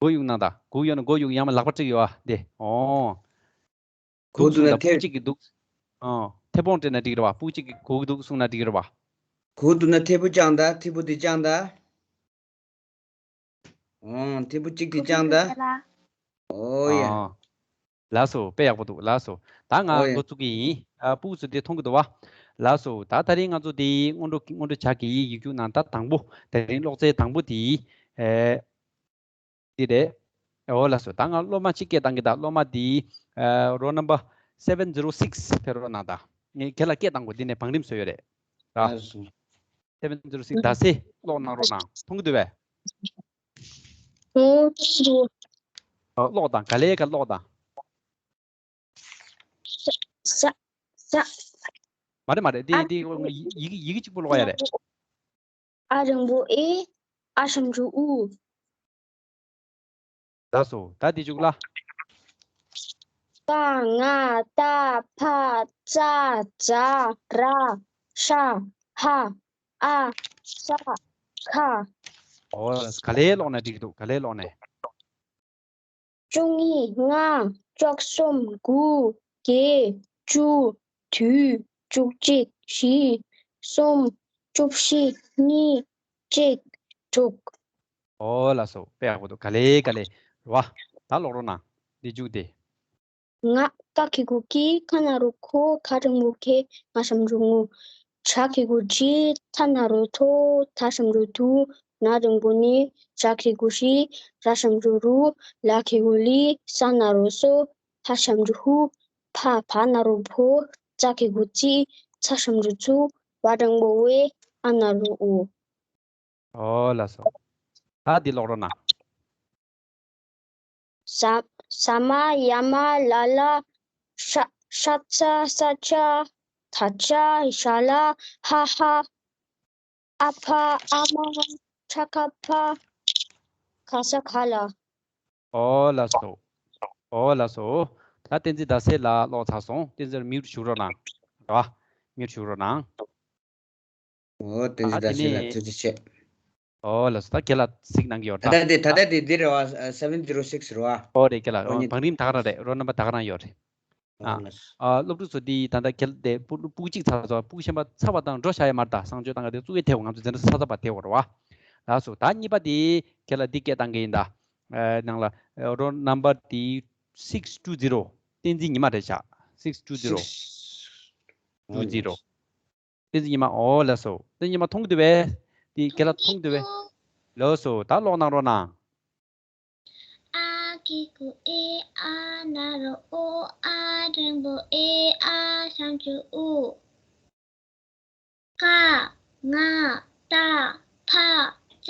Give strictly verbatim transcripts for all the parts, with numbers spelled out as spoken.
མགོ་གཡུག་གནང་དང་། མགོ་གཡུག་ན་མགོ་གཡུག་ཡང་མ་ལག་པ་བྲེག་ཡོད་ཨ་དེ། ཨོ། མགོ་གཡུག་འདུག་ན་འདུག་ཐལ། སྤུ་གཅིག་གིས་འདུག་ཨོ། མཐེ་བོང་བྲེག་ན་འགྲིག་རེད་བ། སྤུ་གཅིག་གིས་མགོ་གཡུག་འདུག་གསུང་ན་འགྲིག་རེད་བ། མགོ་གཡུག་འདུག་ན་མཐེ་བོ་བརྐྱངས་དང་། མཐེ་བོ་དེ་བརྐྱངས་དང་། ཨོ། མཐེ་བོ་གཅིག་དེ་བརྐྱངས་དང་། ཨོ་ཡ། ཨོ། ལགས་སོ། དཔེ་ཡག་པོ་འདུག་ལགས་སོ། ད་ང་ཨོ་ཡ། འགོ་བཙུགས་ཀྱི་ཡིན། ཨ། སྤུ་གུ་ཚོ་དེ་མཐོང་གི་འདུག་བ། ལགས་སོ། ད་དེ་རིང་ང་ཚོ་དེ་སྔོན་འགྲོ་སྔོན་འགྲོ་བྱ་དགེ་ཡིག་ཡིག་རྒྱུགས་ནང་ད་དང་པོ། དེ་རིང་ཀློག་ཚན་དང་པོ་དེ། ཨེ། འདི་རེད། ཨོ་ལགས་སོ། ད་ང་སློབ་མ་གཅིག་སྐད་བཏང་གི། ད་སློབ་མ་འདི། ཨ། roll number seven zero six ཕེབས་རོགས་གནང་དང་། ངས་ཁྱེད་ལ་སྐད་བཏང་དགོས། འདི་ནས་བང་རིམ་བཟོས་ཡོད་རེད། ར། ལགས་སོ། seven zero six ཟླ་ཚེ་ཀློག་གནང་རོགས་གནང་། མཐོང་གི་འདུག་པས། ཨོ། མཐོང་གི་འདུག་ཨ། ཀློག་དང་། ག་ལེ་ག་ཀློག་དང་། ས། ས། ས། མ་རེད་མ་རེད། འདི་ཨ། འདི་ཡི་གེ་ཡི་གེ་གཅིག་པུ་ཀློག་ཡ་རེད། ཨ་རིང་པོ་ཨེ། ཨ་ཞབས་ཀྱུ་ཨུ། ལགས་སོ། ད་འདི་བཅུག་ལ། ཀ་ང་ཏ་ཕ་ཙ་ཛ་ར་ཤ་ཧ་ཨ་ས་ཁ། ཨོ། ག་ལེ་ཀློག་ན་འགྲིག་འདུག་ག་ལེ་ཀློག་ནས། བཅུ་གཉིས། ལྔ། བཅུ་གསུམ། དགུ། བརྒྱད། བཅུ། བདུན། བཅུ་གཅིག་བཞི། གསུམ། བཅུ་བཞི། གཉིས། གཅིག་དྲུག་ཨོ་ལགས་སོ། དཔེ་ཡག་པོ་འདུག་ག་ལེ་ག་ལེ། རེད་བ། ད་ཀློག་རོགས་གནང་། འདི་བཅུག་སྟེ། ང་། ཀ་གི་གུ་ཀི། ཁ་ན་རོ་ཁོ། ག་འགྲེང་བུ་ཁེ། ང་ཞབས་ཀྱུ་ངུ། ཇ་གི་གུ་ཇི། ཐ་ན་རོ་ཐོ། ད་ཞབས་ཀྱུ་དུ། ན་འགྲེང་བུ་ནི། ཞ་གི་གུ་ཞི། ར་ཞབས་ཀྱུ་རུ། ལ་གི་གུ་ལི། ས་ན་རོ་སོ། ཧ་ཞབས་ཀྱུ་ཧུ། ཕ། བ་ན་རོ་བོ། ཙ་གི་གུ་ཙི། ཚ་ཞབས་ཀྱུ་ཚུ། ཝ་འགྲེང་བུ་ཝེ། ཨ་ན་རོ་ཨོ། ཨོ་ལགས་སོ། ད་འདི་ཀློག་རོགས་གནང་། ས། ས་མ། ཡ་མ། ལ་ལ། ཤ། ཤ་ཚ། ས་ཆ། ད་ཆ། ཞ་ལ། ཧ་ཧ། ཨ་ཕ། ཨ་མ། ཁྲ་ཁ་ཕ། ག་ས་ག་ལ། ཨོ་ལགས་སོ། ཨོ་ལགས་སོ། ད་བསྟན་འཛིན་ཟླ་གསལ་ལགས་ཀློག་ཚར་སོང་། བསྟན་འཛིན་མིའུ་ཊི་བྱུག་རོགས་གནང་། རེད་བ། མིའུ་ཊི་བྱུག་རོགས་གནང་། ཨོ། བསྟན་འཛིན་ཟླ་གསལ་ལགས་ཐུགས་རྗེ་ཆེ། ཨོ་ལགས་སོ། ད་ཁྱེད་ལ་གཟིགས་གནང་གི་ཡོད་ད། ད་ལྟ་དེ་ད་ལྟ་དེ་འདི་རེད་བ། seven zero six རེད་བ། ཨོ་རེད། ཁྱེད་ལ། ཨོ། བང་རིམ་ད་ག་རང་རེད། རོལ་ནམ་པར་ད་ག་རང་ཡོད་རེད། ཨ། ཨོ་ལགས་སོ། ཨ། སློབ་ཕྲུག་ཚོ་འདི་ད་ལྟ་ཁྱེད་དེ་སྤུ་སྤུ་གུ་གཅིག་ཚར་སོང་། སྤུ་གུ་གཞན་པ་ཚར་བ་དང་འགྲོ་བཞག་ཡ་མ་རེད་ད། གསང་སྤྱོད་བཏང་ག་དེ་བཙུགས་ཡས་ཐེབས། ང་ཚོ་དེ་འདྲ་ཚར་ཚར་བ་དེ་བ་རེད་བ། ལགས་སོ། ད་གཉིས་པ་དེ་ཁྱེད་ལ་འདི་སྐད་བཏང་གི་ཡིན་ད། ཨ། ནང་ལ། ཨ། རོལ་ནམ་པར་དེ་six two zero བསྟན་འཛིན་ཉི་མ་རེད་བཞག six two zero two zero བསྟན་འཛིན་ཉི་མ། ཨོ་ལགས་སོ། བསྟན་འཛིན་ཉི་མ་མཐོང་གི་འདུག་པས། དེ་ཁྱེད་ལ་མཐོང་གི་འདུག་པས། ལགས་སོ། ད་ཀློག་གནང་རོགས་གནང་། ཨ་གི་གུ་ཨེ། ཨ་ན་རོ་ཨོ། ཨ་འགྲེང་བུ་ཨེ། ཨ་ཞབས་ཀྱུ་ཨུ། ཀ་ང་ཏ་ཕ་ཙ་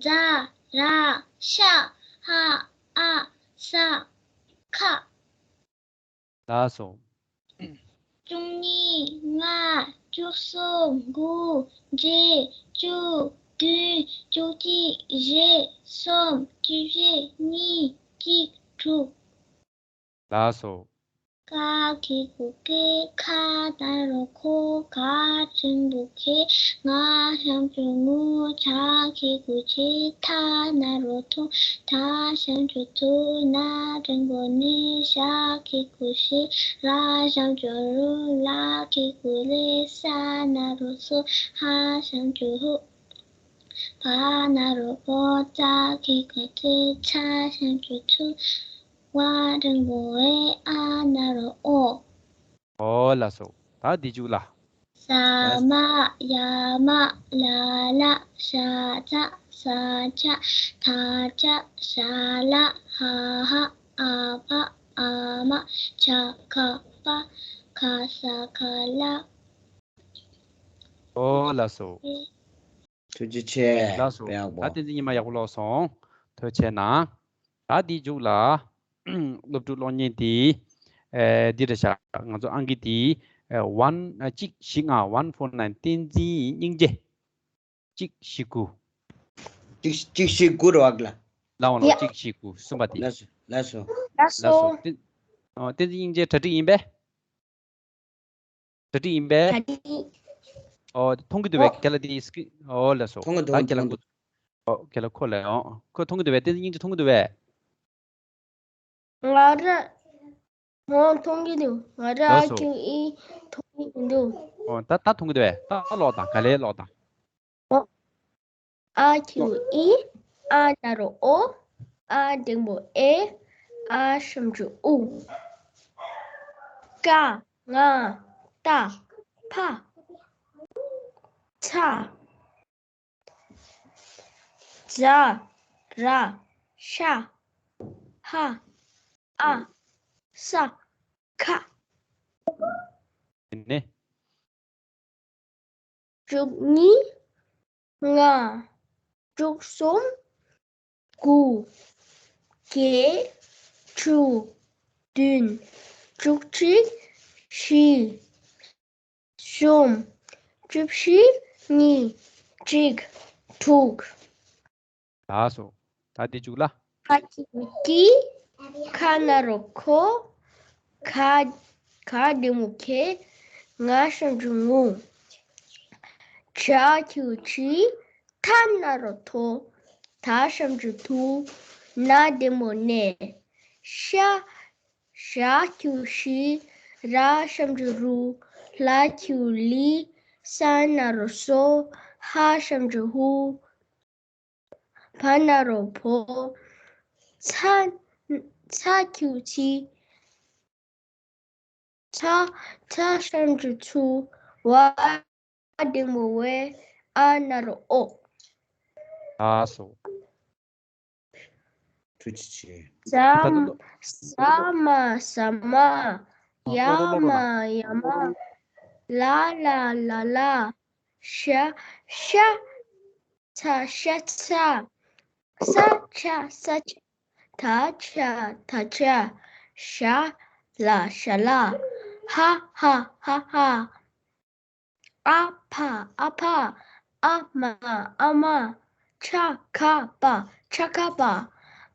ཛ་ར་ཤ་ཧ་ཨ་ས་ཁ། ལགས་སོ། བཅུ་གཉིས། ལྔ། བཅུ་གསུམ། དགུ། བརྒྱད། བཅུ། བདུན། བཅུ་གཅིག་བཞི། གསུམ། བཅུ་བཞི། གཉིས། གཅིག་དྲུག་ལགས་སོ། ཀ་གི་གུ་ཀེ། ཁ་ན་རོ་ཁོ། ག་འགྲེང་བུ་ཁེ། ང་ཞབས་ཀྱུ་ངུ། ཇ་གི་གུ་ཇི། ཐ་ན་རོ་ཐོ། ད་ཞབས་ཀྱུ་དུ། ན་འགྲེང་བུ་ནི། ཞ་གི་གུ་ཞི། ར་ཞབས་ཀྱུ་རུ། ལ་གི་གུ་ལི། ས་ན་རོ་སོ། ཧ་ཞབས་ཀྱུ་ཧུ། བ་ན་རོ་བོ། ཙ་གི་གུ་ཙི། ཚ་ཞབས་ཀྱུ་ཚུ། ཝ་འགྲེང་བུ་ཝེ། ཨ་ན་རོ་ཨོ། ཨོ་ལགས་སོ། ད་འདི་བཅུག་ལ། ས་མ། ཡ་མ། ལ་ལ། ཤ་ཚ། ས་ཆ། ད་ཆ། ཞ་ལ། ཧ་ཧ། ཨ་ཕ། ཨ་མ། ཇ་ཁ་པ། ག་ས་ག་ལ། ཨོ་ལགས་སོ། ཐུགས་རྗེ་ཆེ། ལགས་སོ། དཔེ་ཡག་པོ། ད་བསྟན་འཛིན་ཉི་མ་ཡག་པོ་ཀློག་སོང་། ཐུགས་རྗེ་ཆེ་གནང་། ད་འདི་མཇུག་ལ། སློབ་ཕྲུག་གློག་བརྙན་འདི། ཨེ། འདི་རེད་བཞག་ང་ཚོ་ཨང་ཀི་འདི། ཨེ། one གཅིག་བཞི་ལྔ། one four nine བསྟན་འཛིན་སྙིང་རྗེ། གཅིག་བཞི་དགུ། གཅིག་གཅིག་བཞི་དགུ་རེད་བ་ལ། ལའོ་ལའོ། ཡ། གཅིག་བཞི་དགུ། གསུམ་པ་དེ། ལགས་སོ། ལགས་སོ། ལགས་སོ། ལགས་སོ། བསྟན། ཨོ། བསྟན་འཛིན་སྙིང་རྗེ་གྲ་སྒྲིག་ཡིན་པས། གྲ་སྒྲིག་ཡིན་པས། གྲ་སྒྲིག་ཨོ། མཐོང་གི་འདུག་པས། ཨོ། ཁྱེད་ལ་དེ་སི་ཀི་རིན། ཨོ་ལགས་སོ། མཐོང་གི་འདུག་ད་ཁྱེད་ལ་མཐོང་གི་འགོ་འདུག་ཨོ་ཁྱེད་ལ་ཁོ་ལ་ཡང་ཁོ་མཐོང་གི་འདུག་བས། བསྟན་འཛིན་སྙིང་རྗེ་མཐོང་གི་འདུག་བས། ང་ར་ངོ་མཐོང་གི་འདུག་ང་ར་ལགས་ཨ་སོ། ཁྱུ་ཨི་མཐོང་གི་འདུག་ཨོ་ད་ད་མཐོང་གི་འདུག་བས། ད་ཀློག་དང་། ག་ལེར་ཀློག་དང་། ཨོ། ཨ་ཁྱུ་ཨི། ཨ་ན་རོ་ཨོ། ཨ་འགྲེང་བུ་ཨེ། ཨ་ཞབས་ཀྱུ་ཨུ། ཀ་ང་ཏ་ཕ་ཚ། ཛ་ར་ཤ་ཧ་ཨ་ས་ཁ། ནས། བཅུ་གཉིས། ལྔ། བཅུ་གསུམ། དགུ། བརྒྱད། བཅུ། བདུན། བཅུ་གཅིག་བཞི། གསུམ། བཅུ་བཞི། གཉིས། གཅིག་དྲུག་ལགས་སོ། ད་འདི་བཅུག་ལ། ཁ་ཁྱུ་ཀི། ཁ་ན་རོ་ཁོ། ག་ག་འགྲེང་བུ་ཁེ། ང་ཞབས་ཀྱུ་ངུ། ཇ་ཁྱུ་ཇི། ཐ་ན་རོ་ཐོ། ད་ཞབས་ཀྱུ་ཐུ། ན་འགྲེང་བུ་ནེ། ཤ་ཞ་ཁྱུ་ཤི། ར་ཞབས་ཀྱུ་རུ། ལ་ཁྱུ་ལི། ས་ན་རོ་སོ། ཧ་ཞབས་ཀྱུ་ཧུ། བ་ན་རོ་བོ། ཚ་ཚ་ཁྱུ་ཚི། ཚ་ཚ་ཞབས་ཀྱུ་ཚུ། བ་འགྲེང་བུ་བེ། ཨ་ན་རོ་ཨོ། ལགས་སོ། ཐུགས་རྗེ་ཆེ། ཟ་མ་ཟ་མ་ཟ་མ། ཡ་མ་ཡ་མ། ལ་ལ་ལ་ལ། ཤ་ཤ། ཚ་ཤ་ཚ། ས་ཆ་ས་ཆ། ད་ཆ་ད་ཆ། ཞ་ལ་ཞ་ལ། ཧ་ཧ་ཧ་ཧ། ཨ་ཕ་ཨ་ཕ། ཨ་མ་ཨ་མ། ཆ་ཁ་པ་ཆ་ཁ་པ།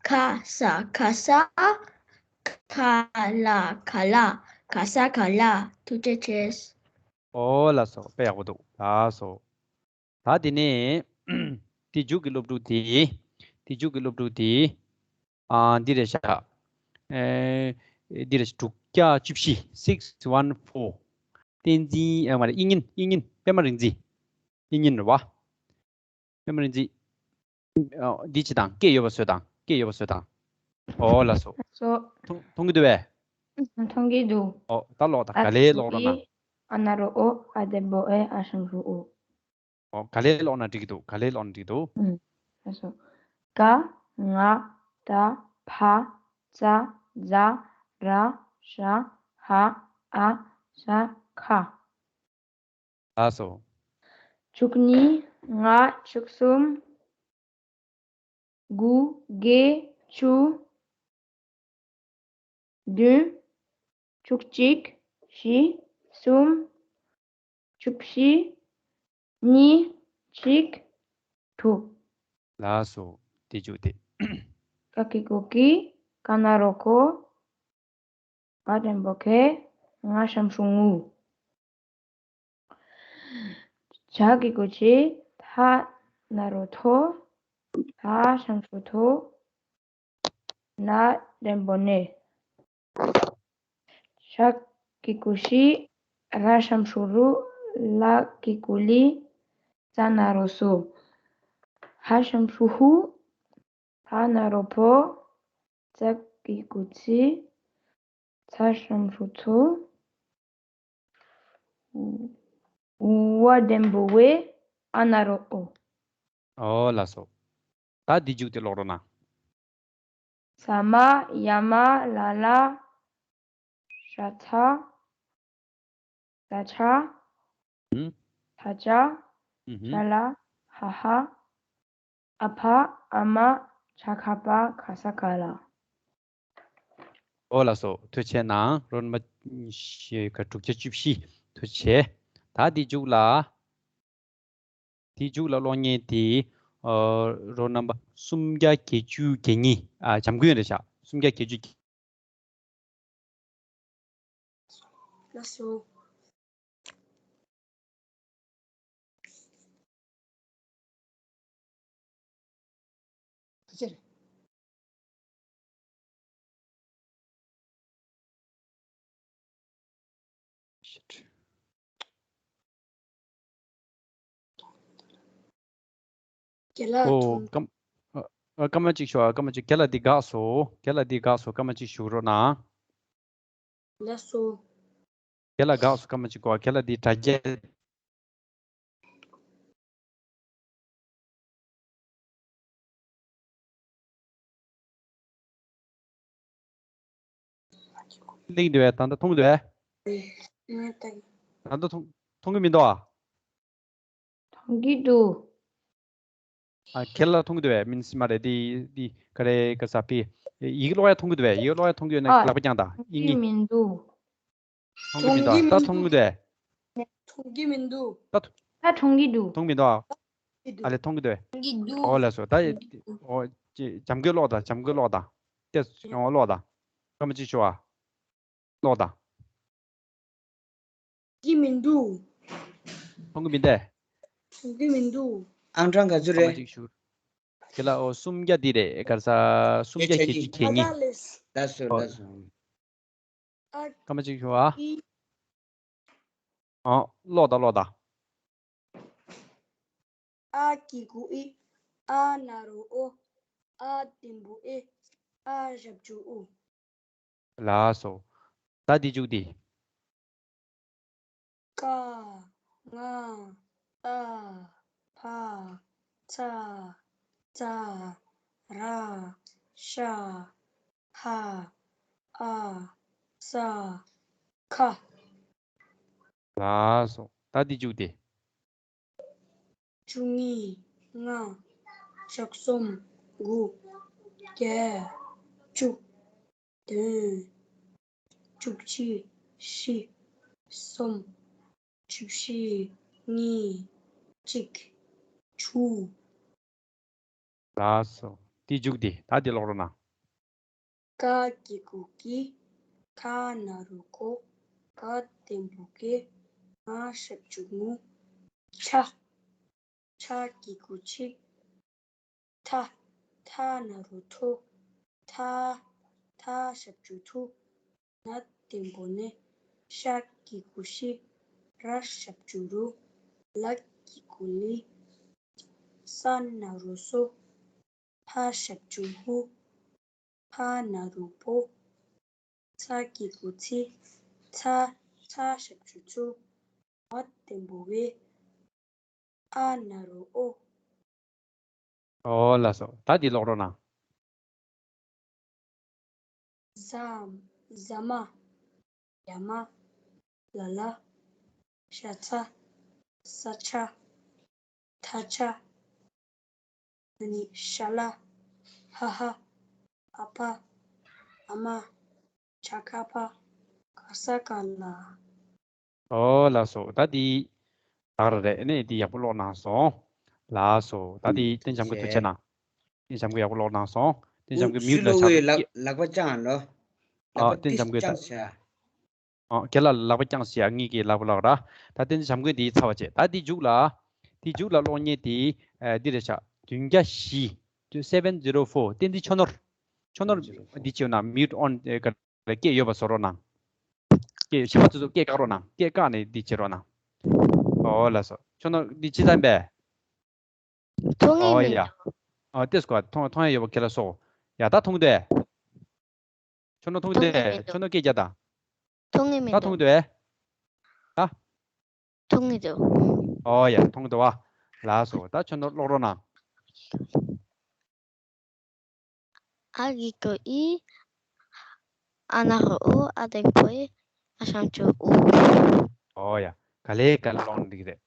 ག་ས་ག་ས། ག་ལ་ག་ལ། ག་ས་ག་ལ། ཐུགས་རྗེ་ཆེ། ཨོ་ལགས་སོ། དཔེ་ཡག་པོ་འདུག་ལགས་སོ། ད་དེ་ནས་དེ་མཇུག་གི་སློབ་ཕྲུག་དེ། དེ་མཇུག་གི་སློབ་ཕྲུག་དེ། ཨ་འདི་རེད་ཤག་ཨེ། འདི་རེད། དྲུག་བརྒྱ་བཅུ་བཞི། six one four། བསྟན་འཛིན། ཨ་མ་རེད། དབྱིག་གཉེན། དབྱིག་གཉེན། པད་མ་རིག་འཛིན། དབྱིག་གཉེན་རེད་བ། པད་མ་རིག་འཛིན། ཨ་འདི་བྱེད་དང་། སྐད་ཡོད་པ་བཟོས་དང་། སྐད་ཡོད་པ་བཟོས་དང་། ཨོ་ལགས་སོ། སོ། མཐོང་མཐོང་གི་འདུག་བས། མཐོང་གི་འདུག་ཨོ་ད་ཀློག་དང་། ཨ་ག་ལེར་ཀློག་རོགས་གནང་། ཨ་ན་རོ་ཨོ། ཨ་འགྲེང་བུ་ཨེ། ཨ་ཞབས་ཀྱུ་ཨུ། ཨོ་ག་ལེར་ཀློག་ན་འགྲིག་གི་འདུག་ག་ལེར་ཀློག་ན་འགྲིག་གི་འདུག་ཨུམ། ལགས་སོ། ག་ང་ཏ་ཕ་ཚ་ཛ་ར་ཤ་ཧ་ཨ་ས་ཁ། ལགས་སོ། བཅུ་གཉིས། ལྔ། བཅུ་གསུམ། དགུ། བརྒྱད། བཅུ། བདུན། བཅུ་གཅིག་བཞི། གསུམ། བཅུ་བཞི། གཉིས། གཅིག་དྲུག་ལགས་སོ། དེ་བཅུག་སྟེ། ཀ་གི་གུ་ཀི། ཀ་ན་རོ་ཀོ། ག་འགྲེང་བུ་གེ། ང་ཞབས་ཀྱུ་ངུ། ཇ་གི་གུ་ཇི། ཐ་ན་རོ་ཐོ། ད་ཞབས་ཀྱུ་ཐུ། ན་འགྲེང་བུ་ནེ། ཤ་གི་གུ་ཤི། ར་ཞབས་ཀྱུ་རུ། ལ་གི་གུ་ལི། ས་ན་རོ་སོ། ཧ་ཞབས་ཀྱུ་ཧུ། བ་ན་རོ་བོ། ཙ་གི་གུ་ཙི། ཚ་ཞབས་ཀྱུ་ཚུ། ཝ་འགྲེང་བུ་ཝེ། ཨ་ན་རོ་ཨོ། ཨོ་ལགས་སོ། ད་འདི་བཅུག་སྟེ་ཀློག་རོགས་གནང་། ཟ་མ། ཡ་མ། ལ་ལ། ཤ་ཚ། ད་ཆ། ཧུམ། ད་ཅ། ཧུམ་ཧུམ། ཤ་ལ། ཧ་ཧ། ཨ་ཕ། ཨ་མ། ཆ་ཁ་པ། ག་ས་ག་ལ། ཨོ་ལགས་སོ། ཐུགས་རྗེ་གནང་། རོལ་མ་ཞེས་ཀ་དྲུག་བརྒྱ་བཅུ་བཞི། ཐུགས་རྗེ་ཆེ། ད་འདི་མཇུག་ལ། དེའི་མཇུག་ལ་ཀློག་མཁན་དེ། ཨ། རོལ་རྣམ་པ་སུམ་བརྒྱ་བརྒྱད་ཅུ་གྱ་གཉིས། ཨ། འཇམ་མགོན་རེད་ཤག་སུམ་བརྒྱ་བརྒྱད་ཅུ་གྱ། ལགས་སོ། ཅེར། རྒན་ལགས། ཨོ། ཐུང་། སྐར་མ་ཨ། ཨ། སྐར་མ་གཅིག་ཞུ་ཨ། སྐར་མ་གཅིག་རྒན་ལགས་འདི་འགག་སོང་། རྒན་ལགས་འདི་འགག་སོང་། སྐར་མ་གཅིག་ཞུ་རོགས་གནང་། ལགས་སོ། རྒན་ལགས་འགག་སོང་། སྐར་མ་གཅིག་གོ། རྒན་ལགས་འདི་དྲ་རྒྱའི། གླེང་འདུག་པས། ད་ལྟ་མཐོང་གི་འདུག་པས། ད་ལྟ་མཐོང་མཐོང་གི་མི་འདུག་ཨ། མཐོང་གི་འདུག་ཨ། ཁྱེད་ལ་མཐོང་གི་འདུག་པས། མིན་སྲིད་མ་རེད། འདི་འདི་ག་རེ་ག་ས་པི། ཡི་གེ་ཀློག་ཡ་མཐོང་གི་འདུག་པས། ཡི་གེ་ཀློག་ཡ་མཐོང་གི་ཡོད་ན་ཨ། ལག་པ་བརྐྱངས་དང་། ཡིན་ངེས། མཐོང་གི་མི་འདུག་མཐོང་གི་མི་འདུག་ད་མཐོང་གི་འདུག་པས། མཐོང་གི་མི་འདུག་ད་མཐོང་གི་འདུག་མཐོང་གི་མི་འདུག་ཨ། ཨ། ལས་མཐོང་གི་འདུག་པས། མཐོང་གི་འདུག་ཨོ་ལགས་སོ། ད་མཐོང་གི་འདུག་ཨོ། ཅི། འཇམ་གྱིས་ཀློག་དང་། འཇམ་གྱིས་ཀློག་དང་། ཏེ་ཡོང་ཀློག་དང་། སྐར་མ་གཅིག་ཞུ་ཨ། ཀློག་དང་། གི་མི་འདུག་མཐོང་གི་མི་འདུག་མཐོང་གི་མི་འདུག་ཨང་གྲངས་ག་ཚོད་རེད། སྐར་མ་གཅིག་ཞུ། དེ་ལ་ཨོ་སུམ་བརྒྱ་འདི་རེད། ག་རེ་ཟ། སུམ་བརྒྱ་བརྒྱད་ཅུ་གྱ་གཉིས། ལགས་སོ། ཨོ། ལགས་སོ། ཨ། སྐར་མ་གཅིག་ཞུ་ཨ། ཨི། ཨོ། ཀློག་དང་། ཀློག་དང་། ཨ་གི་གུ་ཨི། ཨ་ན་རོ་ཨོ། ཨ་འགྲེང་བུ་ཨེ། ཨ་ཞབས་ཀྱུ་ཨུ། ལགས་སོ། ད་འདི་མཇུག་འདི། ཀ་ང་ཏ་ཕ་ཚ་ཙ་ར་ཤ་ཧ་ཨ་ས་ཁ། ལགས་སོ། ད་འདི་མཇུག་འདི། བཅུ་གཉིས། ལྔ། བཅུ་གསུམ། དགུ། བརྒྱད། བཅུ། བདུན། བཅུ་གཅིག། བཞི། གསུམ། བཅུ་བཞི། གཉིས། གཅིག། བཅུ། ལགས་སོ། དེའི་མཇུག་དེ། ད་དེ་ཀློག་རོགས་གནང་། ཀ་གི་གུ་ཀི། ཁ་ན་རོ་ཁོ། ག་འགྲེང་བུ་གེ། ང་ཞབས་ཀྱུ་ངུ། ཆ། ཆ་གི་གུ་ཆི། ཐ། ཐ་ན་རོ་ཐོ། ཐ། ཐ་ཞབས་ཀྱུ་ཐུ། ན་འགྲེང་བུ་ནེ། ཤ་གི་གུ་ཤི། ར་ཞབས་ཀྱུ་རུ། ལ་གི་གུ་ལི། ས་ན་རོ་སོ། ཕ་ཞབས་ཀྱུ་ཕུ། ཕ་ན་རོ་ཕོ། ཚ་གི་གུ་ཚི། ཚ། ཚ་ཞབས་ཀྱུ་ཚུ། བ་འགྲེང་བུ་བེ། ཨ་ན་རོ་ཨོ། ཨོ་ལགས་སོ། ད་འདི་ཀློག་རོགས་གནང་། ཟ། ཟ་མ། ཡ་མ། ལ་ལ། ཤ་ཚ། ས་ཆ། ཐ་ཆ། ཨ་ནི་ཤ་ལ། ཧ་ཧ། ཨ་ཕ། ཨ་མ། ཆ་ཁ་ཕ། ག་ས་ག་ལ། ཨོ་ལགས་སོ། ད་འདི་ད་ག་རང་རེད། ཨ་ནི་འདི་ཡག་པོ་ཀློག་གནང་སོང་། ལགས་སོ། ད་འདི་བསྟན་བྱམས་མགོན་ཐུགས་རྗེ་གནང་། བསྟན་བྱམས་མགོན་ཡག་པོ་ཀློག་གནང་སོང་། བསྟན་བྱམས་མགོན་མིའུ་ལ་ཆགས་འདུག་ལག་པ་བརྐྱངས་ལོ། ཨ། ལག་པ་བསྟན་བྱམས་མགོན་བརྐྱངས་ཤག་ཨ། ཁྱེད་ལ་ལག་པ་བརྐྱངས་ཤག་ངེད་ཀྱིས་ལག་པ་ལོག་ར། ད་བསྟན་བྱམས་མགོན་འདི་ཚར་བ་བྱས། ད་འདི་མཇུག་ལ། འདི་མཇུག་ལ་ཀློག་མཁན་དེ། ཨ། འདི་རེད་ཤག་བདུན་བརྒྱ་བཞི། seven zero four། བསྟན་འཛིན་ཆོས་ནོར། ཆོས་ནོར། འདི་བྱས་ན་mute on། ཨ། ག་རེ་སྐད་ཡོད་པ་བཟོ་རོགས་གནང་། སྐད་ཕྱི་མ་ཚོ་ཚོ་སྐད་བཀག་རོགས་གནང་། སྐད་བཀག་ནས་འདི་བྱེད་རོགས་གནང་། ཨོ་ལགས་སོ། ཆོས་ནོར་འདི་ཅི་ཙམ་པས། མཐོང་ངེས་ཨོ་མི་ཡ། འདུག་ཨོ་ཏེས་ཀོ་མཐོང་མཐོང་ཡ་ཡོད་པ་ཁྱེད་ལ་སོ། ཡ་ད་མཐོང་དེ། ཆོས་ནོར་མཐོང་མཐོང་ངེས་དེ། མི་འདུག་ཆོས་ནོར་སྐད་རྒྱག་ད། མཐོང་ངེས་མི་ད་མཐོང་འདུག་དེ། ད། མཐོང་ངེས་འདུག་ཨོ་ཡ་མཐོང་འདུག་བ། ལགས་སོ། ད་ཆོས་ནོར་ཀློག་རོགས་གནང་། ཨ་གི་གུ་ཨི། ཨ་ན་རོ་ཨུ། ཨ་འགྲེང་བུ་ཨེ། ཨ་ཞབས་ཀྱུ་ཨུ། ཨོ་ཡ། ག་ལེ་ག་ལེ་ཀློག་ན་འགྲིག་གི་རེད།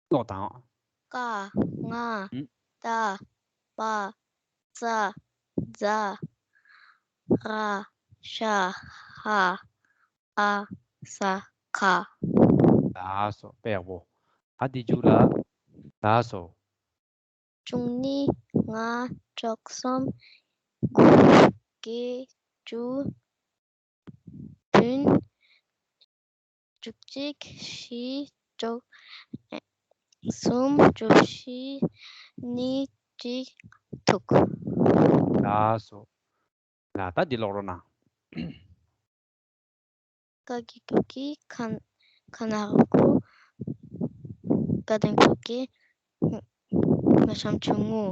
ཀློག་དང་། ཀ་ང་ཨུ། ཏ་པ་ཙ་ཛ་ར་ཤ་ཧ་ཨ་ས་ཁ། ལགས་སོ། དཔེ་ཡག་པོ། ད་འདི་མཇུག་ལ། ལགས་སོ། བཅུ་གཉིས། ལྔ། བཅུ་གསུམ། དགུ། བརྒྱད། བཅུ། བདུན། བཅུ་གཅིག་བཞི། བཅུ། ཨེ། གསུམ། བཅུ་བཞི། གཉིས། གཅིག་ཐུག་ལགས་སོ། ལ་ད་འདི་ཀློག་རོགས་གནང་། ཀ་གི་གུ་གི། ཁ་ཁ་ན་རོ་ཁོ། ག་དང་པོ་གི། ང་ཞབས་ཀྱུ་ངུ།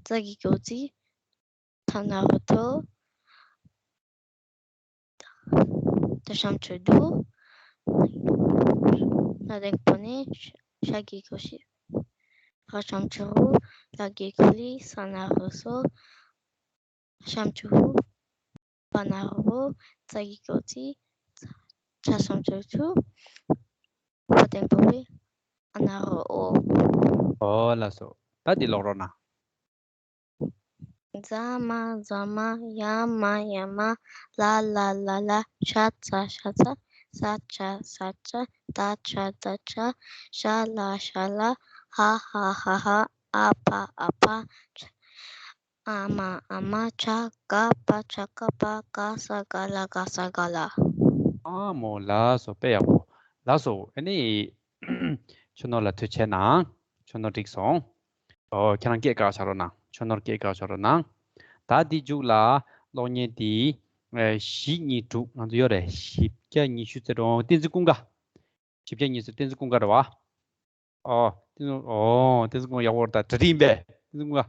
ཙ་གི་གུ་ཙི། ཐ་ན་རོ་ཐོ། ད་ཞབས་ཀྱུ་དུ། ན་དང་པོ་ནི། ཤ་གི་གུ་ཤི། ར་ཞབས་ཀྱུ་རུ། ལ་གི་གུ་ལི། ས་ན་རོ་སོ། ཞབས་ཀྱུ་རུ། པ་ན་རོ་པོ། ཙ་གི་གུ་ཙི། ཆ་ཞབས་ཀྱུ་ཆུ། བ་དང་པོ་བི། ཨ་ན་རོ་འོ། ཨོ་ལགས་སོ། ད་འདི་ཀློག་རོགས་གནང་། ཛ་མ་ཛ་མ། ཡ་མ་ཡ་མ། ལ་ལ་ལ་ལ། ཤ་ཚ་ཤ་ཚ། ས་ཆ་ས་ཆ། ད་ཆ་ད་ཆ། ཤ་ལ་ཤ་ལ། ཧ་ཧ་ཧ་ཧ། ཨ་ཕ་ཨ་ཕ། ཨ་མ་ཨ་མ། ཆ་ག་པ་ཆ་ག་པ། ག་ས་ག་ལ། ག་ས་ག་ལ། ཨ་མོ་ལགས་སོ། དཔེ་ཡག་པོ། ལགས་སོ། ཨ་ནི་ཆོས་ནོར་ལ་ཐུགས་རྗེ་གནང་། ཆོས་ནོར་འགྲིག་སོང་། ཨོ་ཁྱེད་རང་སྐད་བཀག་བཞག་རོགས་གནང་། ཆོས་ནོར་སྐད་བཀག་བཞག་རོགས་གནང་། ད་འདི་མཇུག་ལ་གློག་བརྙན་འདི། ཨེ་བཞི་གཉིས་དྲུག་ང་ཚོ་ཡོད་རེད། བཞི་བརྒྱ་ཉི་ཤུ་རྩ་དྲུག་བསྟན་འཛིན་ཀུན་དགའ། བཞི་བརྒྱ་ཉི་ཤུ་བསྟན་འཛིན་ཀུན་དགའ་རེད་བ། ཨོ། དེ་ཚོ་ཨོ་དེ་ཚོ་ཀུན་ཡག་པོ་རེད། ད་གྲ་སྒྲིག་ཡིན་པས། དེ་ཚོ་ཀུན།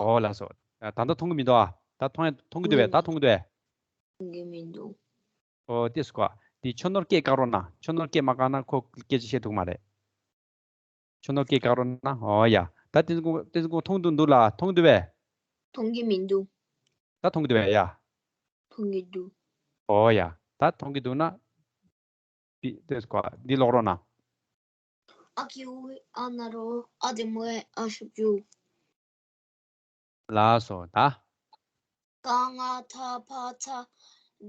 ཨོ་ལགས་སོ། ད་ལྟ་མཐོང་གི་མི་འདུག་ཨ། ད་མཐོང་ཡ་མཐོང་གི་འདུག་པས། ད་མཐོང་གི་འདུག་པས། མཐོང་གི་མི་འདུག་ཨོ་དེ་སུ་ག་དེ་ཆོས་ནོར་སྐད་བཀག་རོགས་གནང་། ཆོས་ནོར་སྐད་མ་བཀག་ན་ཁོ་སྐད་ཆ་བཤད་ཐུབ་མ་རེད། ཆོས་ནོར་སྐད་བཀག་རོགས་གནང་། ཨོ་ཡ། ད་དེ་ཚོ་ཀུན་དེ་ཚོ་ཀུན་མཐོང་གི་འདུག་ལ། མཐོང་གི་འདུག་པས། མཐོང་གི་མི་འདུག་ད་མཐོང་གི་འདུག་པས་ཡ། མཐོང་གི་འདུག་ཨོ་ཡ། ད་མཐོང་གི་འདུག་ན། འདི་ལྟོས་སྐོར་འདི་ཀློག་རོགས་གནང་། ཨ་གི་གུ་གི། ཨ་ན་རོ། ཨ་དེ་མོ་ཨེ། ཨ་ཞབས་ཀྱུ། ལགས་སོ་ད། ཀ་ང་ཐ་ཕ་ཚ།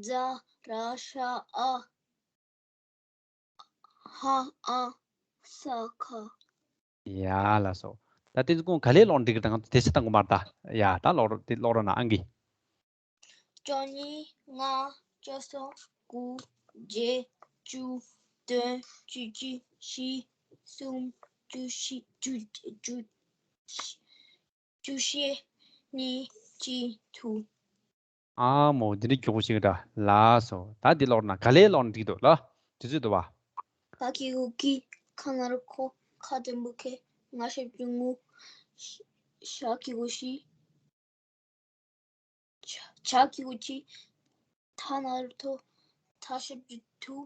ཛ་ར་ཤ་ཨ། ཧ་ཨ་ས་ཁ། ཡ་ལགས་སོ། ད་དེ་ཚོ་ཀུན་ག་ལེར་ཀློག་འགྲིག་གི་རེད། ང་ཚོ་དེ་ཚོ་བཏང་དགོས་མ་རེད་ད། ཡ་ད་ཀློག་རོགས། དེ་ཀློག་རོགས་གནང་། ཨང་གི། བཅུ་གཉིས། ལྔ། བཅུ་གསུམ། དགུ། བརྒྱད། བཅུ། བདུན། བཅུ་གཅིག། བཞི། གསུམ། བཅུ་བཞི། བཅུ་བཅུ་བཅུ་བཞི། གཉིས། གཅིག་ཐུག་ཨ་མོ་འདི་འདྲ་མགྱོགས་པོ་ཞིག་རེད། ལགས་སོ། ད་འདི་ཀློག་ན་ག་ལེར་ཀློག་ན་འགྲིག་འདུག་ལ། དུས་ཚོད་འདུག་བ། ཀ་གི་གུ་གི། ཁ་ན་རོ་ཁོ། ཁ་དང་པོ་ཁེ། ང་ཞབས་ཀྱུ་ངུ། ཤ་གི་གུ་ཤི། ཆ་གི་གུ་ཆི། ཐ་ན་རོ་ཐོ། ཐ་ཞབས་ཀྱུ་ཐུ།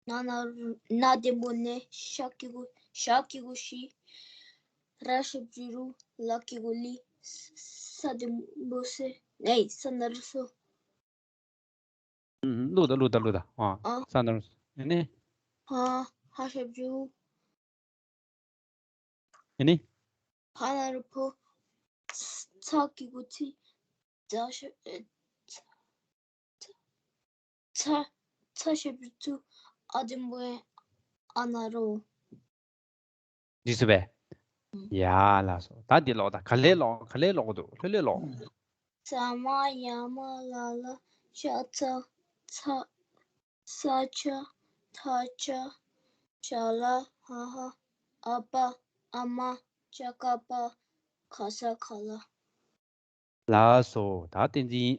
ན་ན་རོ་ན་དང་པོ་ནེ། ཤ་གི་གུ་ཤ་གི་གུ་ཤི། ར་ཞབས་ཀྱུ་རུ། ལ་གི་གུ་ལི། ས་དང་པོ་སེ། ཨེ་ས་ན་རོ་སོ། ཨུམ། ཀློག་དང་ཀློག་དང་ཀློག་དང་། ཨ། ཨ། ས་ན་རོ་སོ། ཨེ་ནི། ཧ། ཧ་ཞབས་ཀྱུ། ཨེ་ནི། ཧ་ན་རོ་ཕོ། ཚ་གི་གུ་ཚི། ཛ་ཞབས། ཨེ། ཚ། ཚ། ཚ་ཞབས་ཀྱུ་ཚུ། ཨ་དང་པོ་ཨེ། ཨ་ན་རོ། འགྲིག་སོང་པས། ཨུམ། ཡ་ལགས་སོ། ད་འདི་ཀློག་ད། ག་ལེར་ཀློག་ག་ལེར་ཀློག་གི་འདུག་ལྷོད་ལྷོད་ཀློག་ས་མ་ཡ་མ་ལ་ལ་ཤ་ཚ་ཚ། ས་ཆ་ཐ་ཆ་ཤ་ལ་ཧ་ཧ། ཨ་པ་ཨ་མ་ཅ་ཀ་པ་ག་ས་ག་ལ། ལགས་སོ། ད་བསྟན་འཛིན་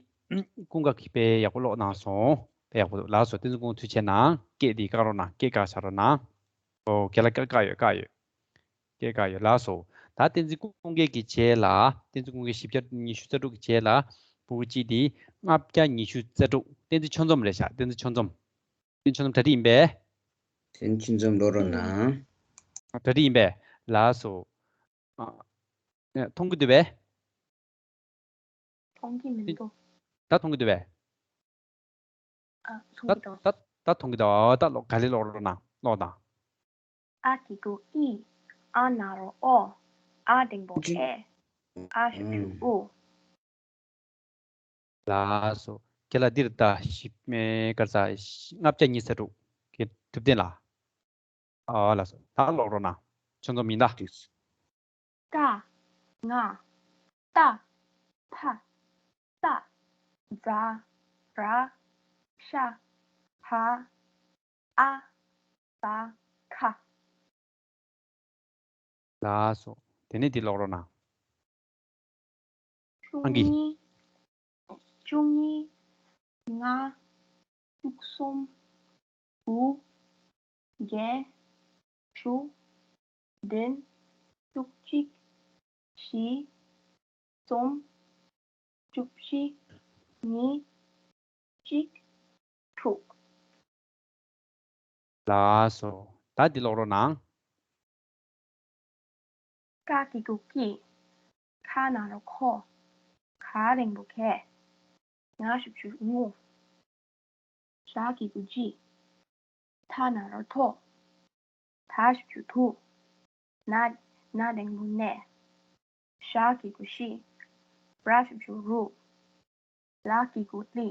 ཀུན་དགའ་གིས་དཔེ་ཡག་པོ་ཀློག་གནང་སོང་། དཔེ་ཡག་པོ་འདུག་ལགས་སོ། བསྟན་འཛིན་ཀུན་དགའ་ཐུགས་རྗེ་གནང་། སྐད་འདི་བཀག་རོགས་གནང་། སྐད་བཀག་བཞག་རོགས་གནང་། ཨོ་ཁྱེད་ལ་སྐད་བཀག་ཡོད། བཀག་ཡོད། སྐད་བཀག་ཡོད། ལགས་སོ། ད་བསྟན་འཛིན་ཀུན་དགའ་གི་རྗེས་ལ། བསྟན་འཛིན་ཀུན་དགའ་བཞི་བརྒྱ་ཉི་ཤུ་རྩ་དྲུག་གི་རྗེས་ལ། ཕྲུ་གུ་གཅིག་དེ་ལྔ་བརྒྱ་ཉི་ཤུ་རྩ་དྲུག་བསྟན་འཛིན་ཆོས་འཛོམས་རེད་ཤག་བསྟན་འཛིན་ཆོས་འཛོམས། བསྟན་འཛིན་ཆོས་འཛོམས་གྲ་སྒྲིག་ཡིན་པས། བསྟན་འཛིན་ཆོས་འཛོམས་ཀློག་རོགས་གནང་། གྲ་སྒྲིག་ཡིན་པས། ལགས་སོ། ཨ། མཐོང་གི་འདུག་པས། མཐོང་གི་མི་འདུག་ད་མཐོང་གི་འདུག་པས། ཨ། མཐོང་ད་གི་འདུག་ད་ད་མཐོང་གི་འདུག་ཨ། ད་ཀློག་ག་ལེར་ཀློག་རོགས་གནང་། ཀློག་དང་། ཨ་གི་གུ་ཨི། ཨ་ན་རོ་ཨོ། ཨ་འགྲེང་བུ་ཨེ། ཨ་ཞབས་ཀྱུ་ཨུ། ལགས་སོ། ཁྱེད་ལ་འདིར་ད་ཞིབ་མེ་དཀར་ས་ལྔ་བརྒྱ་ཉི་ཤུ་རྩ་དྲུག་གི་ཐུབ་བསྟན་ལ། ཨ་ལགས་སོ། ད་ཀློག་རོགས་གནང་། ཆོས་འཛོམས་ཡིན་ད། ཀ་ང་ཏ་ཕ་ས་ཛ་ར་ཤ་ཧ་ཨ་ས་ ཕ། ལགས་སོ། དེ་ནས་འདི་ཀློག་རོགས་གནང་། བཅུ་ཨང་ཀི། གཉིས། བཅུ་གཉིས། ལྔ། བཅུ་གསུམ། དགུ། བརྒྱད། དྲུག་བདུན། བཅུ་གཅིག་བཞི། གསུམ། བཅུ་བཞི། གཉིས། གཅིག་དྲུག་ལགས་སོ། ད་འདི་ཀློག་རོགས་གནང་། ཀ་གི་གུ་ཀི། ཁ་ན་རོ་ཁོ། ག་འགྲེང་བུ་གེ། ང་ཞབས་ཀྱུ་ངུ། ཇ་གི་གུ་ཇི། ཐ་ན་རོ་ཐོ། ད་ཞབས་ཀྱུ་དུ། ན་ན་འགྲེང་བུ་ནེ། ཞ་གི་གུ་ཞི། ར་ཞབས་ཀྱུ་རུ། ལ་གི་གུ་ལི།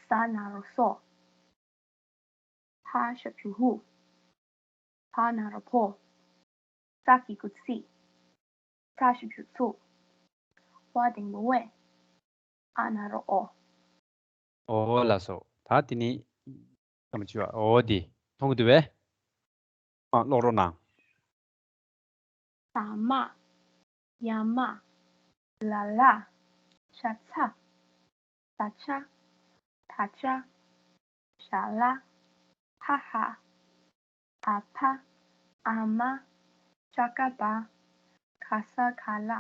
ས་ན་རོ་སོ། ཧ་ཞབས་ཀྱུ་ཧུ། ཕ་ན་རོ་ཕོ། ཙ་གི་གུ་ཙི། ཚ་ཞབས་ཀྱུ་ཚུ། ཝ་འགྲེང་བུ་ཝེ། ཨ་ན་རོ་ཨོ། ཨོ་ལགས་སོ། ད་དེ་ནི་ཐམས་ཅད་པ་ཨོ་དེ་མཐོང་གི་འདུག་པས། ཨ་ཀློག་རོགས་གནང་། ཟ་མ། ཡ་མ། ལ་ལ། ཤ་ཚ། ཟ་ཆ། ད་ཆ། ཞ་ལ། ཧ་ཧ། ཨ་ཕ། ཨ་མ། ཅ་ཀ་པ། ག་ས་ག་ལ།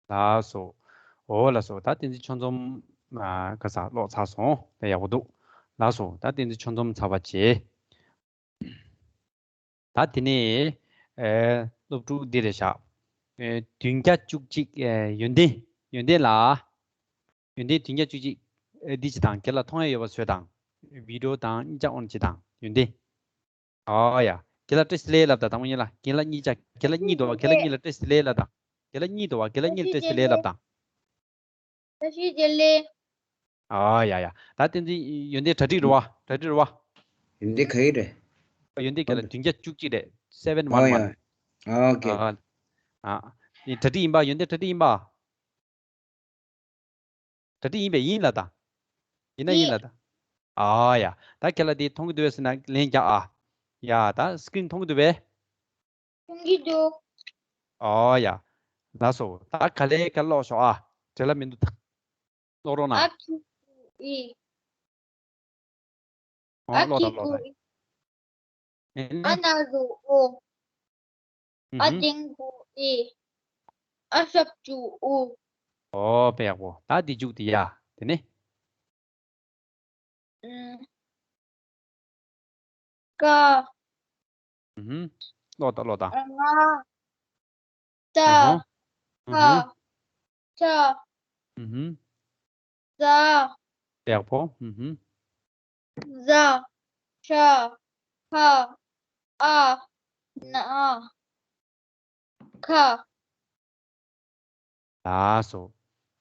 ལགས་སོ། འོ་ལགས་སོ། ད་བསྟན་འཛིན་ཆོས་འཛོམས་ཨ་ག་ས་ཀློག་ཚར་སོང་། ད་ཡག་པོ་འདུག་ལགས་སོ། ད་བསྟན་འཛིན་ཆོས་འཛོམས་ཚར་བ་བྱས། ད་དེ་ནས་ཨེ་སློབ་ཕྲུག་འདི་རེད་ཤག་ཨེ་བདུན་བརྒྱ་བཅུ་གཅིག་ཨེ་ཡོན་ཏན། ཡོན་ཏན་ལ། ཡོན་ཏན་བདུན་བརྒྱ་བཅུ་གཅིག་ཨེ་འདི་ཅི་དང་ཁྱེད་ལ་མཐོང་ཡ་ཡོད་པ་བཟོས་དང་། བི་ཌི་ཡོ་དང་གཉིས་ཆ་ཨོན་ཅི་དང་ཡོན་ཏན། ཨོ་ཡ། ཁྱེད་ལ་བཀྲ་ཤིས་བདེ་ལེགས་ལབ་དང་དང་པོ་ཉིད་ལ། ཁྱེད་ལ་གཉིས་ཆ་ཁྱེད་ལ་གཉིས་འདུག་བ། ཁྱེད་ལ་གཉིས་ལ་བཀྲ་ཤིས་བདེ་ལེགས་ལབ་དང་། ཁྱེད་ལ་གཉིས་འདུག་བ། ཁྱེད་ལ་གཉིས་ལ་བཀྲ་ཤིས་བདེ་ལེགས་ལབ་དང་། བཀྲ་ཤིས་བདེ་ལེགས། ཨ་ཡ་ཡ། ད་བསྟན་འཛིན་ཡོན་ཏན་གྲ་སྒྲིག་རེད་བ། གྲ་སྒྲིག་རེད་བ། ཡོན་ཏན་ག་གི་རེད། ཡོན་ཏན་ག་ལ་བདུན་བརྒྱ་བཅུ་གཅིག་རེད། སེ་ཝེན་ཝན་ཝན། ཨ་ཡ། ཨོ་ཁེ། ཨ། ཨ། ཡིན་གྲ་སྒྲིག་ཡིན་པ། ཡོན་ཏན་གྲ་སྒྲིག་ཡིན་པ། གྲ་སྒྲིག་ཡིན་པས་ཡིན་ལ་ད། ཡིན་ན་ཡིན་ལ་ད། ཨ་ཡ། ད་ཁྱེད་ལ་དེ་མཐོང་གི་འདུག་ཟེར་ན་ལན་རྒྱག་ཨ། ཡ་ད་སི་ཀི་རིན་མཐོང་གི་འདུག་པས། མཐོང་གི་འདུག་ཨ་ཡ། ལགས་སོ། ད་ག་ལེ་ག་ཀློག་ཤོག་ཨ། བྲེལ་བ་མི་འདུག་ད་ཀློག་རོགས་གནང་། ཨ་ཁུ་ཨི། ཨོ་ཨ་ཀློག་ད་ཀི་ཀློག་ད། ཀུ་ཨི། ཨེ་ནི། ཨ་ན་རོ་ཨོ། ཨ་ཨུ་ཧུམ། འགྲེང་བུ་ཨི། ཨ་ཞབས་ཀྱུ་ཨུ། ཨོ་དཔེ་ཡག་པོ། ད་འདི་མཇུག་དེ་ཡ། དེ་ནི། ཀ་ཀློག་ད་ཀློག་ད། ང་ཏ་ཧ་ཧ་ཚ་ཟ། ཡག་པོ། ཟ་ཤ་ཧ་ཨ་ན་ཁ། ལགས་སོ།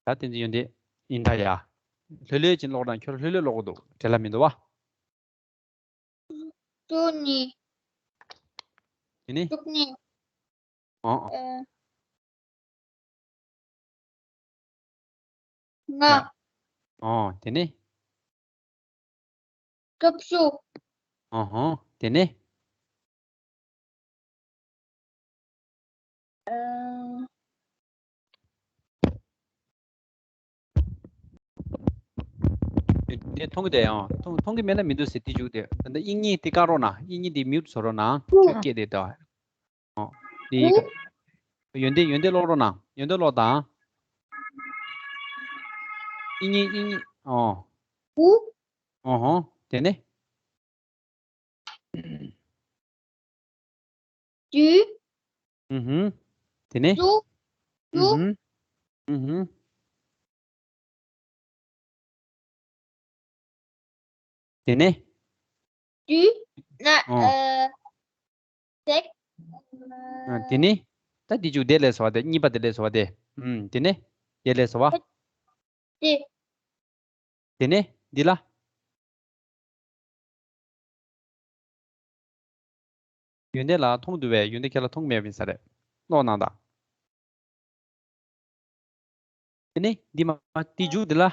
ད་བསྟན་འཛིན་ཡོན་ཏན་ཡིན་ད་ཡ། ལྷོད་ལྷོད་ཅིག་ཀློག་དང་། ཁྱོད་ལྷོད་ལྷོད་ཀློག་གི་འདུག་བྲེལ་བ་མི་འདུག་བ། བཅུ་གཉིས། དེ་ནི། བཅུ་གཉིས། ཨོ་ཨོ། ཨེ། ལྔ། ལྔ། ཨོ་དེ་ནི། སྐབས་སུ། ཨོ་ཧོ། དེ་ནི། ཨ། དེ་མཐོང་གི་དེ་ཡང་མཐོང་མཐོང་གི་མེད་ན་མི་འདུག་ཟེར། དེ་བཅུག་དེ་ད་ལྟ་དབྱིག་གཉེན་དེ་བཀག་རོགས་གནང་། དབྱིག་གཉེན་དེ་མིའུ་ཊི་བཟོ་རོགས་གནང་། ཁྱོད་སྐད་དེ་ད། ཨོ། དེ་ཡོན་ཏན་ཡོན་ཏན་ཀློག་རོགས་གནང་། ཡོན་ཏན་ཀློག་དང་། དབྱིག་གཉེན་དབྱིག་གཉེན། ཨོ། ཨོ་ཧོ། དེ་ནས། དུ། ཨུ་ཧུམ། དེ་ནས། དུ། དུ། ཨུ་ཧུམ། ཨུ་ཧུམ། དེ་ནས། དུ། ན། ཨོ། ཨ། སེག་ཨ། དེ་ནས། ད་འདི་བཅུག་དེ་ལས་སོ་བ་དེ། གཉིས་པ་དེ་ལས་སོ་བ་དེ། ཨུམ། དེ་ནས། དེ་ལས་སོ་བ། དེ། དེ་ནས་འདི་ལ། ཡོན་ཏན་ལ་མཐོང་འདུག་པས། ཡོན་ཏན་ཁྱེད་ལ་མཐོང་མེད་པ་ཡིན་ས་རེད། ཀློག་གནང་དང་། དེ་ནས་འདི་མ་འདི་མཇུག་འདི་ལ།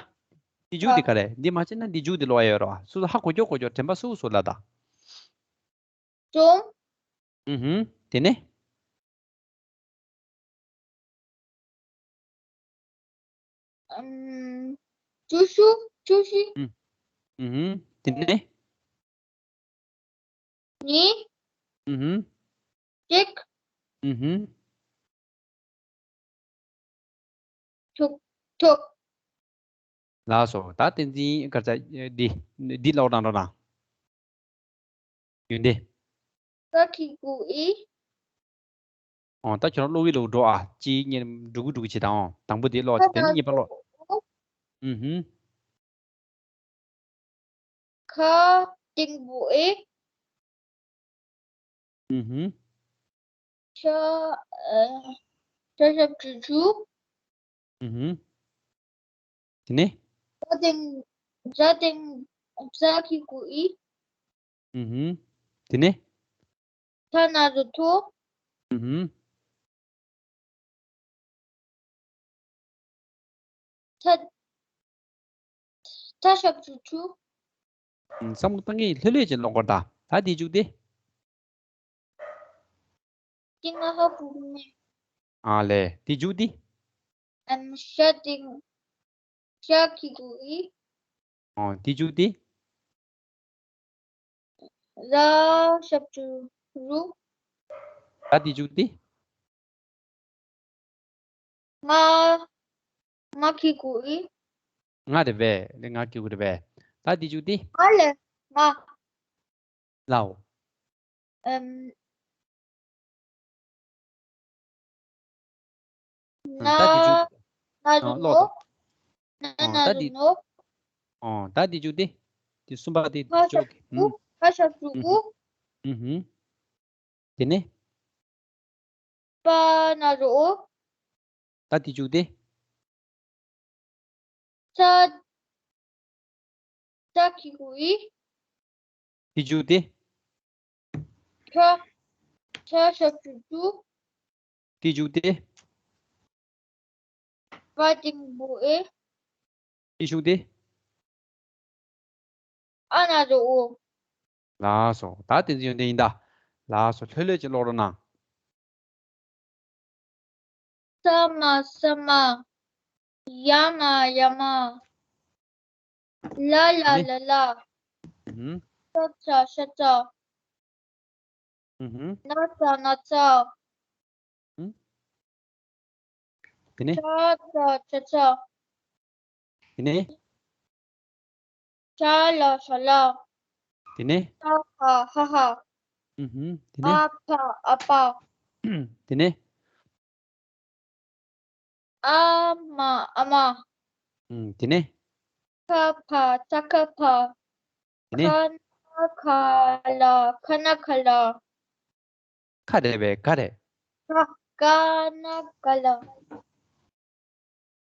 འདི་མཇུག་འདི་ག་རེ། འདི་མ་བྱས་ན་འདི་མཇུག་འདི་ཀློག་ཡ་ཡོད་རེད་བ། སོ་སོ་ཧ་གོ་ཀྱོག་གོ་ཀྱོག་དྲན་པ་སུ་སུ་ལ་དང་། གསུམ། ཨུ་ཧུམ། དེ་ནས། ཨམ། བཅུ་བཞི། བཅུ་བཞི། ཨུ་ཧུམ། དེ་ནས། གཉིས། ཨུ་ཧུམ། གཅིག། ཨུ་ཧུམ། དྲུག་དྲུག་ལགས་སོ། ད་བསྟན་འཛིན་སྐར་ཆ་འདི་འདི་ཀློག་དང་འགྲོ་དང་། ཡོན་ཏན། ཀ་གི་གུ་ཨི། ཨོ་ད་ཁྱོད་རང་ཀློག་གི་ལོག་འགྲོ་ཨ། ཅི་ཉེར་འགྲོ་གི་འགྲོ་གི་བྱེད་དང་། ཨོ་དང་པོ་དེ་ཀློག་དེ་ནས་གཉིས་པ་ཀློག་ཨུ་ཧུམ། ཁ་སྟེང་པོ་ཨེ། ཨུ་ཧུམ། ཤ་ཨ་ཤ་ཞབས་ཀྱུ་ཅུ། ཨུ་ཧུམ། དེ་ནས། ཛ་སྟེང་ཛ་སྟེང་ཛ་གི་གུ་ཨི། ཨུ་ཧུམ། དེ་ནས། ཐ་ན་རོ་ཐོ། ཨུ་ཧུམ། ཐ་ཐ་ཞབས་ཀྱུ་ཐུ། བསམ་བློ་བཏང་གི་ལྷོད་ལྷོད་ཅིག་ལོག་གོ་ད། ད་དེ་བཅུག་སྟེ། ཏི་ང་ཧ་བུ་མེ། ཨ་ལེ། དེ་བཅུག་སྟེ། ཨམ་ཤ་ཏིང་ཤ་གི་གུ་ཨི། ཨོ་དེ་བཅུག་སྟེ། ར་ཞབས་ཀྱུ་རུ། ད་དེ་བཅུག་སྟེ། ང་ང་གི་གུ་ཨི། ང་རེད་པས། ལེ་ང་གི་གུ་རེད་པས། ད་དེ་བཅུག་སྟེ། ང་ལེ་ང་། ལའོ། ཨམ། ན་ན་རུ་ནོ། ན་ན་རུ་ནོ། ཨོ་ད་དེ་བཅུག་སྟེ། དེ་གསུམ་པ་དེ་བཅུག་གི་ཁ་ཞབས་ཀྱུ་ཨུ། ཁ་ཞབས་ཀྱུ་ཨུ། ཨུ་ཧུམ། དེ་ནས། པ་ན་རོ། ད་དེ་བཅུག་སྟེ། ཚ། ཚ་གི་གུ་ཨི། དེ་བཅུག་སྟེ། ཁ། ཁ་ཞབས་ཀྱུ་ཅུ། དེ་བཅུག་སྟེ། པ་སྟེང་པོ་ཨེ། དེ་བཅུག་སྟེ། ཨ་ན་རོ་ཨོ། ལགས་སོ། ད་བསྟན་འཛིན་ཡོན་ཏན་ཡིན་ད། ལགས་སོ། ལྷོད་ལྷོད་ཅིག་ཀློག་རོགས་གནང་། ས་མ་ས་མ། ཡ་མ་ཡ་མ། ལ་ལ་ལ་ལ། ཧུམ། ཤ་ཚ་ཤ་ཚ། ཧུམ། ན་ཚ་ན་ཚ། ཧུམ། དེ་ནས། ཤ་ཚ་ཤ་ཚ། དེ་ནས། ཤ་ལ་ཤ་ལ། དེ་ནས། ཧ་ཧ་ཧ་ཧ། ཧུམ་ཧུམ། དེ་ནས། ཨ་ཕ་ཨ་ཕ། དེ་ནས། ཨ་མ་ཨ་མ། ཨུམ། དེ་ནས། ཁ་ཕ་ཚ་ཁ་ཕ། དེ་ནས། ཁ་ན་ཁ་ལ་ཁ་ན་ཁ་ལ། ཁ་རེད་པས། ཁ་རེད། ཁ་ཁ་ན་ཁ་ལ།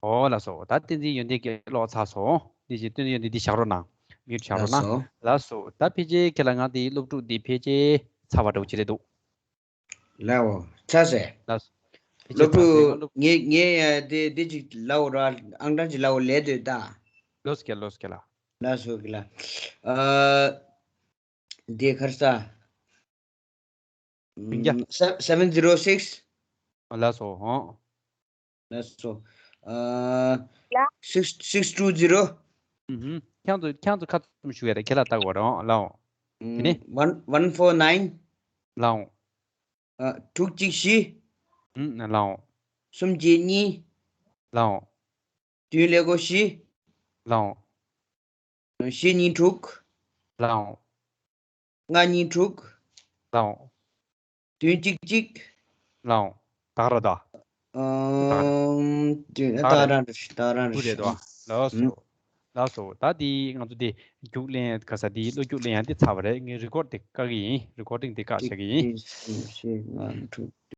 ཨོ་ལགས་སོ། ད་བསྟན་འཛིན་ཡོན་ཏན་གྱིས་ཀློག་ཚར་སོང་། དེ་བཞིན་བསྟན་འཛིན་ཡོན་ཏན་འདི་བཞག་རོགས་གནང་། མིའུཊ་བཞག་རོགས་གནང་། ལགས་སོ། ལགས་སོ། ད་ཕལ་ཆེར་ཁྱེད་ལ་ང་དེའི་སློབ་ཕྲུག་འདི་ཕལ་ཆེར་ཚར་བ་འདྲ་བོ་ཅིག་རེད་འདུག་ལའོ། ཚར་ཟེར། ལགས་སོ། ཕལ་ཆེར་སློབ་ཚར་ཟིན། ཕྲུག་ངས་ངས་ཡ་དེ་དེ་ཅིག་ལའོ་ར། ཨང་གྲངས་ཅིག་ལའོ་ལས་དོད་ད། ལོས་ཀྱི་ལོས་ཀྱི་ལ། ལགས་སོ་གི་ལ། ཨ། དེ་ཁར་ས། མིང་རྒྱ། seven zero six། ལགས་སོ། ཧོ། ལགས་སོ། ཨ། ལ། six six two zero། ཨུ་ཧུམ། ཁྱེད་ཚོ་ཁྱེད་ཚོ་ཁ་ཙམ་ཞུ་ཡ་རེད། ཁྱེད་ལ་ལྟ་དགོས་རེད། ཨོ་ལའོ། དེ་ནས། one one four nine། ལའོ། ཨ། དྲུག་གཅིག་བཞི། ཨུམ། ལའོ། གསུམ་གཅིག་གཉིས། ལའོ། བདུན་ཀླད་ཀོར་བཞི། ལའོ། བཞི་གཉིས་དྲུག་ལའོ། ལྔ་གཉིས་དྲུག་ལའོ། བདུན་གཅིག་གཅིག་ལའོ། ད་ག་ར་ད། ཨམ། ད་ག་ར་ད་ག་ར་ད་ག་ར་ད་རེད་ད། ལགས་སོ། ལགས་སོ། ད་འདི་ང་ཚོ་འདི་རྒྱུགས་ལེན་ག་ས་འདི་བློ་རྒྱུགས་ལེན་ཡ་འདི་ཚར་བ་རེད། ངས་རི་ཀོར་ཌ་དེ་བཀག་གི་ཡིན། རི་ཀོར་ཌིང་དེ་བཀག་བཞག་གི་ཡིན། གཅིག་གཉིས་གསུམ་བཞི་ལྔ་དྲུག